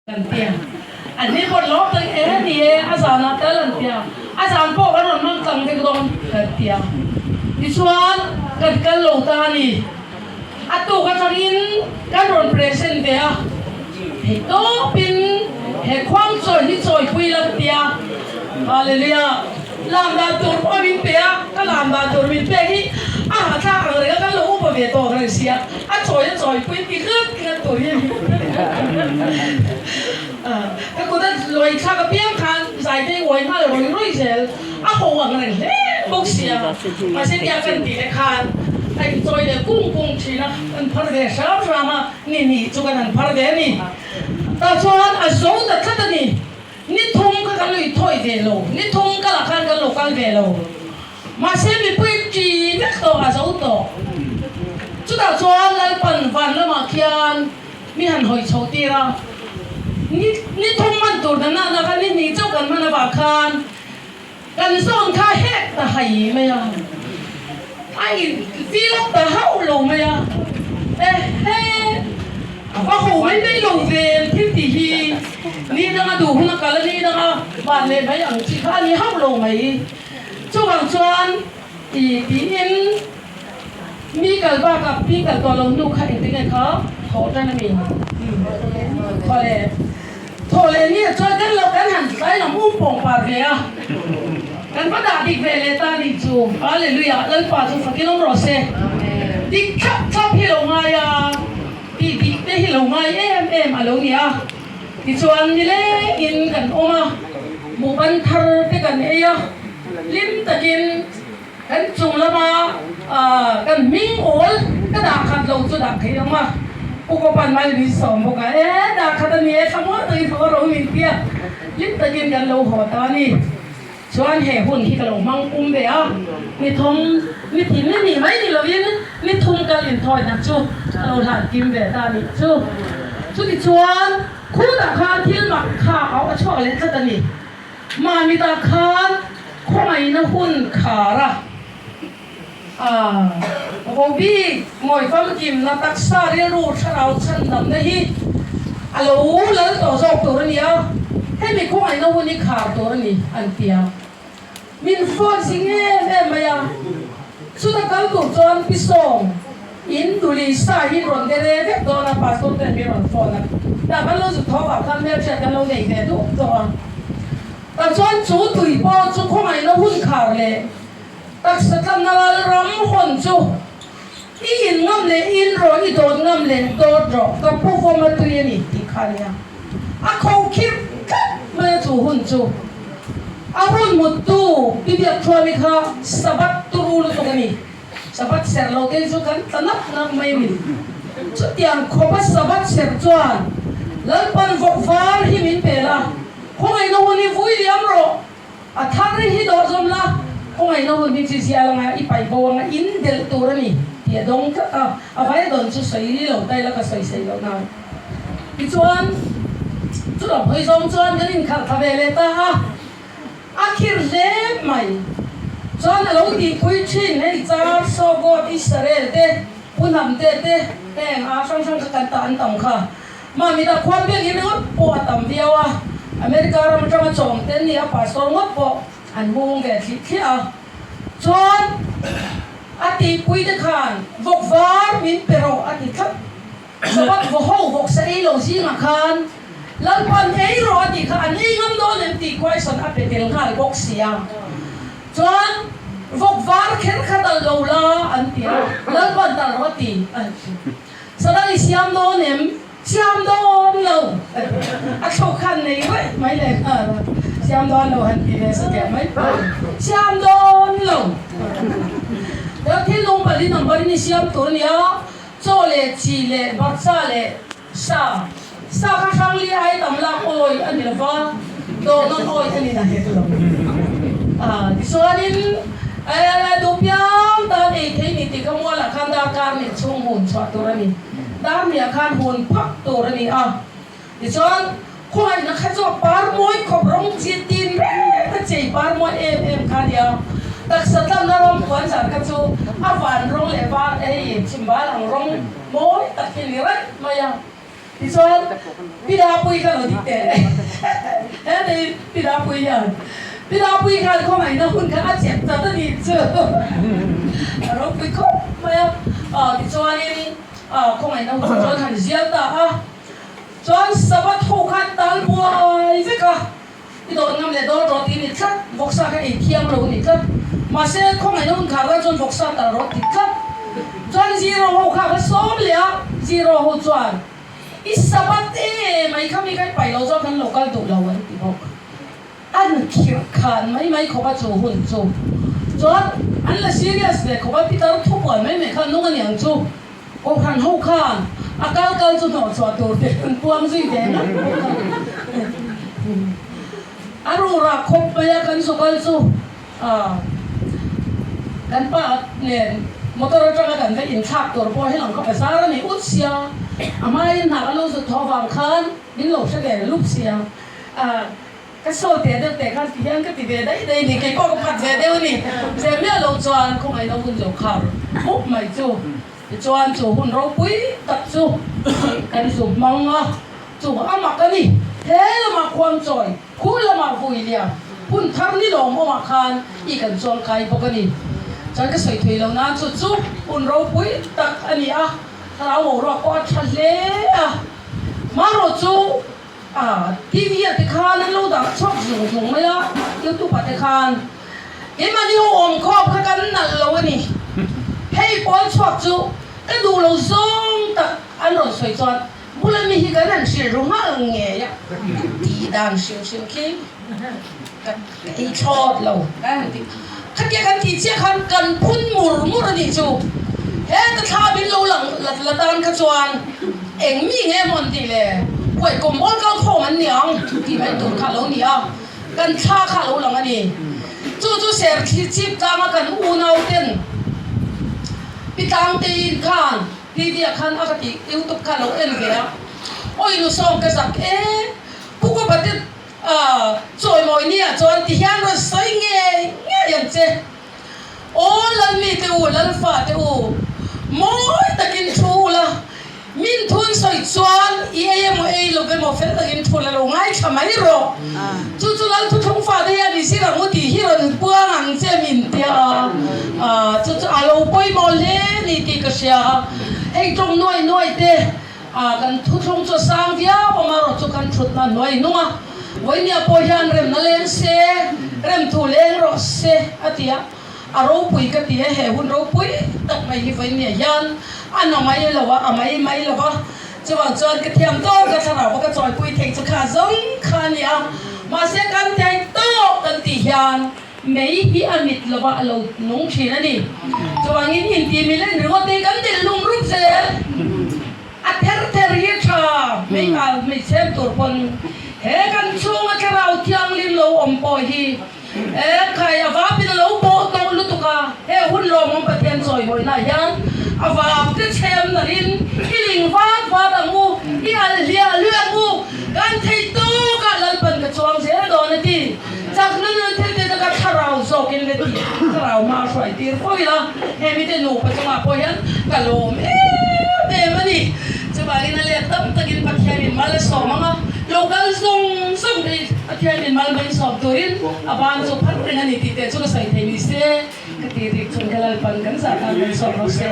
Kan tia. An ni pawh lawm tak e ni e, a zanah tal an tia. A zan pawh kan rawn hmang tlang vek dawn kan tia. Tichuan kan kal lo ta a ni. A tuk atangin kan rawn present ve a, thei tawpin he khuang chawi hi chawipui la ka tia. Hallelujah! Lam dan tur pawh min pe a, ka lam dan tur min pek hi a hahthlak ang reng a, kan lo upa ve tawk reng sia, a chawi a chawipui ti nghat nghat tur hi a ni. Ka kut a lawi thlak apiang khan zaitei uai nghal rawi rawi zel, a ho ang reng hle bawk sia, mahse tia kan tih leh khan a inchawi leh kung kung thin a, kan phar ve hram hram a, ni nih chu kan han phar ve a ni. Tah chuan a zo ta tlat a ni. Ni thum kha kan lui thawi ve lo, ni thum kal ah khan kan lo kal ve lo. Mahse mipui ṭi vek tawh a zo tawh. Chutah chuan Lalpan van lamah khian mi han hawi chho tir a, ni ni thum hman tur dan nahna kha ni hnih chauh kan hman avang khan kan zawn kha hek ta hai mai a, a in feel up ta hauh lo mai a, ehe a va ho mai mai lo ve thil tih hi ni danga duh hun a kal a ni danga van leh mai ang chi kha a ni hauh lo mai. Chuvang chuan i tiin mi kal bakah pi kal tawh lo hnu kha engtin nge kha thawh tan a mi? Thaw leh thaw leh ni ah chuan kan lo kan han tlai lam um pawng par ve a, kan va dah dik ve leh ta nih chu. Hallelujah Lalpa chu fakin awm rawh se. Dik thlap thlap hi lo ngai a, tih dik te hi lo ngai em em a lo ni a. Tichuan nilengin kan awm a, mukban thar te kan ei a, hlim takin kan chung lama kan hming awl ka dah khat lo chu dah theih ang a, Pu Kopan mai min sawm bawk a, e dah khat a ni e, thlamual takin haw ro min ti a, hlim takin kan lo haw ta a ni. Chuan he hun hi ka lo hmang pum ve a, ni thum, ni thin ni nih mai ni lovin ni thum kal inthawi nak chu ka lo hlan kim ve ta nih chu. Chutichuan khutah khan thil mak kha a chhuak leh tlat a ni. Mahmitah khan khawngaihna hun khar a, a vobi ngawi famkimna taksa rilru thlarau chhandamna hi a lo lal tawh zawk tur a ni a, hemi khawngaihna hun hi khar tur a ni an ti a. Min phone zing em em mai a, chuta kal tur chuan pi sawng in duli sa hi rawn dere vek dawn a, pastor ten min rawn phone a, tah kan lo zuk tho vang khan hmelhriat kan lo nei ve duh tawh a, tah chuan chu tui pawh chu khawngaihna hun khar leh Taksa tlanna lal ram hawn chu i in ngam leh in rawh, i dawt ngam leh dawt rawh, ka pu vawm a tui a ni tih kha a nia. A kho khirh tlat mai a chu hun chu. A hun muttu Pi Biakthuami kha Sabbath turu lutuk a ni. Sabbath serh lo te chu kan tla nap nap mai a ni. Chutiang khawpa Sabbath serh chuan Lalpan vawk var hi min pel a, khawngaihna hun hi vui liam rawh. A thar hi dawr zawm la, khawngaihna hun hi chi zia langa i paih bo anga in delh tur a ni tih a dawng tlat a, a vai dawn chu sawi lo ta ila ka sawi sei loh nan. Tichuan, chulawm hawi zawng chuan kan inkhalh thla ve leh ta a, a khirh hle mai. Chuan a lo tihpui thin hei Char, Sawgawt, Israel te, Pu Hnamte te heng a hrang hrang kha kan tah an tam kha. Mahmita khuan biak in ringawt pawh a tam viau a, America ram atanga chawm te an ni a, pastor ngawt pawh an hung ve thlih thliah a. Chuan a tihpui te khan vawk var min pe rawh a ti tlat. Sabbath vaw ho vawk sa ei lo zingah khan Lalpan ei rawh a tih kha an ei ngam dawn em tih question a pe tel nghal bawk si a. Chuan vawk var kher kha dal lo la an ti a, Lalpan dal rawh a ti a ti. Sadang i siam dawn em? Siam dawn lo! A thluk khan nei raih mai leh nghal a, siam dawn lo han ti ve satliah mai pawh a ni. Siam dawn lo! Chuan thil nung pali number in i siam tur a ni a, chaw leh chi leh hmarcha leh sa. Sa kha hrang li ai tam lak awi a ni lo va, dawhnawn awi a ni na hek lo. Tichuanin duh piang tan ei thei ni tih kha mualah khan darkar nih chhung hun chhuah tur a ni. Dar hniah khan hun phak tur a ni a. Tichuan khawngaihna kha chu a par mawi khawp rawng chi tin reng a chei par mawi em em kha a ni a. Taksa tlanna rawng puan zar kha chu a van rawng leh var hei chhimbal ang rawng mawi tak hi a ni raih mai a. Tichuan, Pi Dapui kha lo dik teh he nei Pi Dapui hian Pi Dapui khan khawngaihna hun kha a chep chat a nih chu a ropui khawp mai a. Tichuanin khawngaihna hun chuan han zial ta a, chuan Sabbath ho khan tal buai vek a. I dawt ngam leh dawn rawh tih a ni tlat, vawksa kha ei thiam lo a ni tlat. Mahse, khawngaihna hun khar lai chuan vawksa tal rawh ti tlat. Chuan zero ho kha va sawm leh a, zero ho chuan, I Sabbath e mai kha mi kha i paih loh chuan kan lo kal duh lo an ti bawk. An khirh khan mai mai khawp a chu hun chu. Chuan an la serious ve khawp a, Peter thupuan mai mai kha nung a niang chu. Kohhran ho khan a kal kal chu hnawh chhuah tur te an puang zui ve ngat bawk a. A rura khawp mai a kan zu kal chu kan pa nen motor atanga kan va inthlak tur pawh helam kha bazar a nei ut sia, a hmain hna ka lo zut tho avang khan min lo hre ve lup sia. Ka sawi teh deuh teh khan ti hian ka ti ve daih daih a ni, kei pawh ka phat ve deuh a ni. Zeh miah loh chuan khawngaihna hun zo khar mup mai chu tichuan chu hun ropui tak chu kan zu hmang a, chu a mak a ni. He lamah khuang chawi, khu lamah vui liam, hun thar ni lawm awmah khan i kan chuang kai bawk a ni. Chuan ka sawi thei lo nan chu chu hun ropui tak a ni a, thlarau boruak pawh a tha hle a, marawh chu A, TV ah te khan an lo dah chhuak zung zung mai a, YouTube ah te khan. Keimahni ho awm khawp kha kan nalh lo a ni. Hei pawl chhuak chu ka duh lo zawng tak an rawn sawi chuan bula mi hi kan han hrilh ru nghal ngei a, tih dan hrim hrim khi ka ei thlawt lo. Kan han ti, khatia kan tih chiah khan kan phun mur mur a nih chu. Heta thla min lo lang la tan kha chuan eng mi nge maw an tih le, huai kum bawl kal khawm an ni ang tih mai tur kha a lo ni a, kan thla kha a lo lang a ni. Chu chu ser thli chip tlanga kan unau ten Pi Tlangteiin khan TV ah khan a ka tih YouTube kha a lo en ve a, awi nu sawm ka zak e, Pu Kawpa te A chawimawi nia chuan ti hian rawn sawi ngei ngei ang che. Aw Lalmi te u, Lalfa te u, mawi takin thu ula, min thun sawi chuan i ei emaw ei lo emaw fel takin thu la lo ngaithla mai rawh. Chu chu Lal thuthlung fate hian i zir ang u tih hi rawn puang ang che min tia a, chu chu a lo pawimawh hle ni tih ka hria. Hei tawng nuai nuai te. A kan thuthlung chu a sang viau a, marawh chu kan thutna hnuai hnung a, Vawinia pawh hian remna leng se, rem thu leng rawh se a ti a, a ropui ka ti e, he hun ropui tak mai hi Vawinia hian a na mai lo a, a mai mai lo va, chuvang chuan ka thiam tawk ka thlarau va ka chawipui theih chu kha zawng kha a ni a, mahse kan thei tawk kan tih hian mei hi a mit lo va a lo nung thin a ni. Chuvangin inti milen ringawt hi kan dil lum rup zel. A ther ther hi tha hmei al hmeichhem tur pawn he kan chhunga thlarau thianghlim lo awm pawh hi e khai a vapin a lo pawh tawh lutuk a, he hun lawmawm Pathian chawihawihna hian a vap te chhem nalhin i ling vat vat ang u, i al hliah hliah ang u, kan thei tawkah Lalpan ka chuang zel dawn a ti. Chakna nun thil te taka thlarau zawkin le tih thlarau hma hruai tir fo ila, he mite nupa chungah pawh hian ka lawm em em a ni. Chuvangin a let tam takin Pathianin mal a sawm ang a, lo kal zawng zawng te Pathianin mal mai sawm turin a ban chu phar reng a ni tih te chu ka sawi thei ni se ka ti rik chhun ka Lalpan kan zah tan kan sawm rawh se.